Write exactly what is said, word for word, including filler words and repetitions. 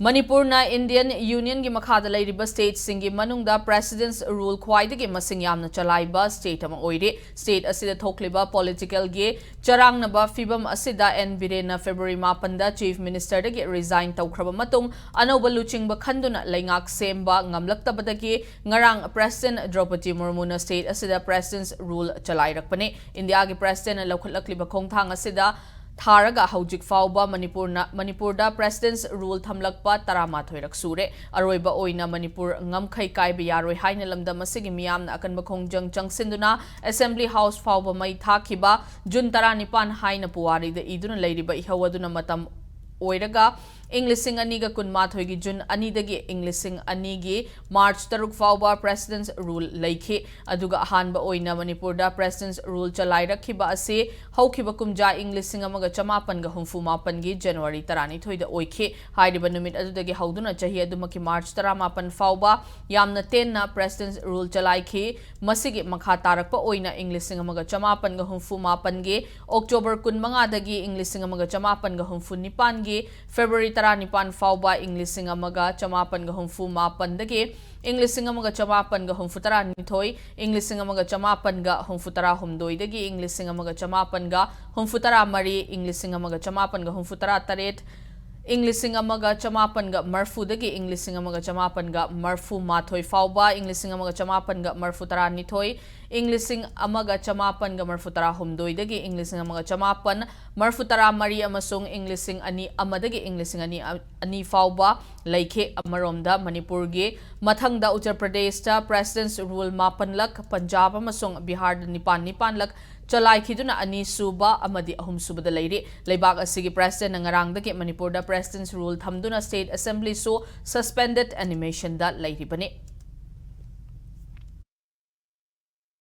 ꯃꯅꯤꯄꯨꯔꯅ Indian Unionꯒꯤ ꯃꯈꯥꯗ ꯂꯩꯔꯤꯕ stateꯁꯤꯡꯒꯤ ꯃꯅꯨꯡꯗ President's Rule ꯈ꯭ꯋꯥꯏꯗꯒꯤ ꯃꯁꯤꯡ ꯌꯥꯝꯅ ꯆꯂꯥꯏꯕ state ꯑꯃ ꯑꯣꯏꯔꯤ꯫ State ꯑꯁꯤꯗ ꯊꯣꯛꯂꯤꯕ politicalꯒꯤ ꯆꯔꯥꯡꯅꯕ ꯐꯤꯚꯝ ꯑꯁꯤꯗ N ꯕꯤꯔꯦꯟꯅ February ꯃꯥꯄꯟꯗ Chief Ministerꯗꯒꯤ resign ꯇꯧꯈ꯭ꯔꯕ ꯃꯇꯨꯡ, ꯑꯅꯧꯕ ꯂꯨꯆꯤꯡꯕ ꯈꯟꯗꯨꯅ ꯂꯩꯉꯥꯛ ꯁꯦꯝꯕ ꯉꯝꯂꯛꯇꯕꯗꯒꯤ ꯉꯔꯥꯡ President ꯗ꯭ꯔꯧꯄꯗꯤ ꯃꯨꯔꯃꯨꯅ state ꯑꯁꯤꯗ President's Rule ꯆꯂꯥꯏꯔꯛꯄꯅꯤ꯫ ꯏꯟꯗꯤꯌꯥꯒꯤ Presidentꯅ ꯂꯧꯈꯠꯂꯛꯂꯤꯕ ꯈꯣꯡꯊꯥꯡ ꯑꯁꯤꯗ ꯊꯥꯔꯒ ꯍꯧꯖꯤꯛ ꯐꯥꯎꯕ ꯃꯅꯤꯄꯨꯔꯅ, ꯃꯅꯤꯄꯨꯔꯗ President's Rule ꯊꯝꯂꯛꯄ ꯇꯔꯥꯃꯥꯊꯣꯏꯔꯛ ꯁꯨꯔꯦ꯫ ꯑꯔꯣꯏꯕ ꯑꯣꯏꯅ ꯃꯅꯤꯄꯨꯔ ꯉꯝꯈꯩ ꯀꯥꯏꯕ ꯌꯥꯔꯣꯏ ꯍꯥꯏꯅ ꯂꯝꯗꯝ ꯑꯁꯤꯒꯤ ꯃꯤꯌꯥꯝꯅ ꯑꯀꯟꯕ ꯈꯣꯡꯖꯪ ꯆꯪꯁꯤꯟꯗꯨꯅ Assembly House ꯐꯥꯎꯕ ꯃꯩ ꯊꯥꯈꯤꯕ June ꯇꯔꯥꯅꯤꯄꯥꯟ ꯍꯥꯏꯅ ꯄꯨꯋꯥꯔꯤꯗ ꯏꯗꯨꯅ ꯂꯩꯔꯤꯕ ꯏꯍꯧ ꯑꯗꯨꯅ ꯃꯇꯝ ꯑꯣꯏꯔꯒ ꯏꯪ ꯂꯤꯁꯤꯡ ꯑꯅꯤꯒ ꯀꯨꯟꯃꯥꯊꯣꯏꯒꯤ June ꯑꯅꯤꯗꯒꯤ ꯏꯪ ꯂꯤꯁꯤꯡ ꯑꯅꯤꯒꯤ March ꯇꯔꯨꯛ ꯐꯥꯎꯕ President's Rule ꯂꯩꯈꯤ꯫ ꯑꯗꯨꯒ ꯑꯍꯥꯟꯕ ꯑꯣꯏꯅ ꯃꯅꯤꯄꯨꯔꯗ President's Rule ꯆꯂꯥꯏꯔꯛꯈꯤꯕ ꯑꯁꯤ ꯍꯧꯈꯤꯕ ꯀꯨꯝꯖꯥ ꯏꯪ ꯂꯤꯁꯤꯡ ꯑꯃꯒ ꯆꯃꯥꯄꯟꯒ ꯍꯨꯝꯐꯨ ꯃꯥꯄꯟꯒꯤ January ꯇꯔꯥꯅꯤꯊꯣꯏꯗ ꯑꯣꯏꯈꯤ꯫ ꯍꯥꯏꯔꯤꯕ ꯅꯨꯃꯤꯠ ꯑꯗꯨꯗꯒꯤ ꯍꯧꯗꯨꯅ ꯆꯍꯤ ꯑꯗꯨꯃꯛꯀꯤ March ꯇꯔꯥꯃꯥꯄꯟ ꯐꯥꯎꯕ ꯌꯥꯝꯅ ꯇꯦꯟꯅ President's Rule ꯆꯂꯥꯏꯈꯤ꯫ ꯃꯁꯤꯒꯤ ꯃꯈꯥ ꯇꯥꯔꯛꯄ ꯑꯣꯏꯅ ꯏꯪ ꯂꯤꯁꯤꯡ ꯑꯃꯒ ꯆꯃꯥꯄꯟꯒ ꯍꯨꯝꯐꯨ ꯃꯥꯄꯟꯒꯤ October ꯀꯨꯟꯃꯉꯥꯗꯒꯤ ꯏꯪ ꯂꯤꯁꯤꯡ ꯑꯃꯒ ꯆꯃꯥꯄꯟꯒ ꯍꯨꯝꯐꯨ ꯅꯤꯄꯥꯟꯒꯤ February ꯇꯔꯥꯅꯤꯄꯥꯟ ꯐꯥꯎꯕ ꯏꯪ ꯂꯤꯁꯤꯡ ꯑꯃꯒ ꯆꯃꯥꯄꯟꯒ ꯍꯨꯝꯐꯨ ꯃꯥꯄꯟꯗꯒꯤ ꯏꯪ ꯂꯤꯁꯤꯡ ꯑꯃꯒ ꯆꯃꯥꯄꯟꯒ ꯍꯨꯝꯐꯨ ꯇꯔꯥꯅꯤꯊꯣꯏ, ꯏꯪ ꯂꯤꯁꯤꯡ ꯑꯃꯒ ꯆꯃꯥꯄꯟꯒ ꯍꯨꯝꯐꯨ ꯇꯔꯥꯍꯨꯝꯗꯣꯏꯗꯒꯤ ꯏꯪ ꯂꯤꯁꯤꯡ ꯑꯃꯒ ꯆꯃꯥꯄꯟꯒ ꯍꯨꯝꯐꯨ ꯇꯔꯥꯃꯔꯤ, ꯏꯪ ꯂꯤꯁꯤꯡ ꯑꯃꯒ ꯆꯃꯥꯄꯟꯒ ꯍꯨꯝꯐꯨ ꯇꯔꯥꯇꯔꯦꯠ, ꯏꯪ ꯂꯤꯁꯤꯡ ꯑꯃꯒ ꯆꯃꯥꯄꯟꯒ ꯃꯔꯐꯨꯗꯒꯤ ꯏꯪ ꯂꯤꯁꯤꯡ ꯑꯃꯒ ꯆꯃꯥꯄꯟꯒ ꯃꯔꯐꯨ ꯃꯥꯊꯣꯏ ꯐꯥꯎꯕ, ꯏꯪ ꯂꯤꯁꯤꯡ ꯑꯃꯒ ꯆꯃꯥꯄꯟꯒ ꯃꯔꯐꯨ ꯇꯔꯥꯅꯤꯊꯣꯏ, ꯏꯪ ꯂꯤꯁꯤꯡ ꯑꯃꯒ ꯆꯃꯥꯄꯟꯒ ꯃꯔꯐꯨ ꯇꯔꯥꯍꯨꯝꯗꯣꯏꯗꯒꯤ ꯏꯪ ꯂꯤꯁꯤꯡ ꯑꯃꯒ ꯆꯃꯥꯄꯟ ꯃꯔꯐꯨ ꯇꯔꯥꯃꯔꯤ ꯑꯃꯁꯨꯡ ꯏꯪ ꯂꯤꯁꯤꯡ ꯑꯅꯤ ꯑꯃꯗꯒꯤ ꯏꯪ ꯂꯤꯁꯤꯡ ꯑꯅꯤ ꯑꯅꯤ ꯐꯥꯎꯕ ꯂꯩꯈꯤ꯫ ꯑꯃꯔꯣꯝꯗ ꯃꯅꯤꯄꯨꯔꯒꯤ ꯃꯊꯪꯗ ꯎꯠꯇꯔ ꯄ꯭ꯔꯗꯦꯁꯇ President's Rule ꯃꯥꯄꯟꯂꯛ, ꯄꯟꯖꯥꯕ ꯑꯃꯁꯨꯡ ꯕꯤꯍꯥꯔꯗ ꯅꯤꯄꯥꯟ ꯅꯤꯄꯥꯟꯂꯛ ꯆꯂꯥꯏꯈꯤꯗꯨꯅ ꯑꯅꯤꯁꯨꯕ ꯑꯃꯗꯤ ꯑꯍꯨꯝꯁꯨꯕꯗ ꯂꯩꯔꯤ꯫ ꯂꯩꯕꯥꯛ ꯑꯁꯤꯒꯤ Presidentꯅ ꯉꯔꯥꯡꯗꯒꯤ ꯃꯅꯤꯄꯨꯔꯗ President's Rule ꯊꯝꯗꯨꯅ State Assemblyꯁꯨ suspended animationꯗ ꯂꯩꯔꯤꯕꯅꯤ꯫